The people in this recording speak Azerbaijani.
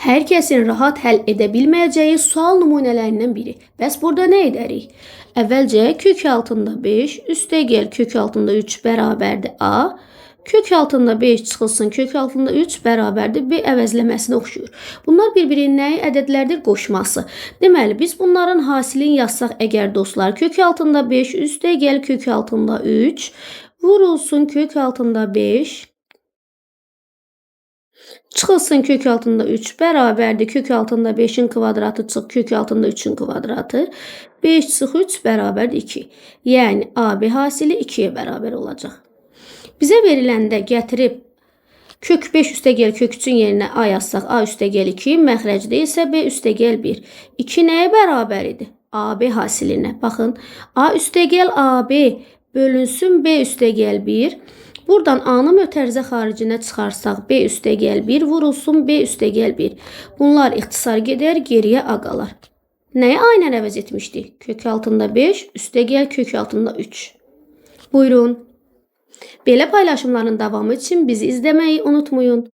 Hər kəsin rahat həll edə bilməyəcəyi sual nümunələrindən biri. Bəs burada nə edərik? Əvvəlcə kök altında 5, üstəgəl kök altında 3 bərabərdir A. Kök altında 5 çıxılsın, kök altında 3 bərabərdir B əvəzləməsinə oxşuyur. Bunlar bir-birinin nəyi ədədlərdir? Qoşması. Deməli, biz bunların hasilini yazsaq əgər dostlar, kök altında 5, üstəgəl kök altında 3 vurulsun kök altında 5, çıxılsın kök altında 3 bərabərdir kök altında 5-in kvadratı çıx kök altında 3-ün kvadratı. 5 çıx 3 bərabərdir 2. Yəni AB hasili 2-yə bərabər olacaq. Bizə veriləndə gətirib kök 5 üstəgəl kök 3-ün yerinə A yazsaq, A üstəgəl 2, məxrəcdə isə B üstəgəl 1. 2 nəyə bərabər idi? AB hasilinə. Baxın, A üstəgəl AB bölünsün B üstəgəl 1. Buradan A-nı mötərizə xaricinə çıxarsaq, B üstəgəl 1 vurulsun B üstəgəl 1. Bunlar ixtisar gedər, geriyə A qalar. Nəyi aynən əvəz etmişdik? Kök altında 5, üstəgəl kök altında 3. Buyurun. Belə paylaşımların davamı üçün bizi izləməyi unutmayın.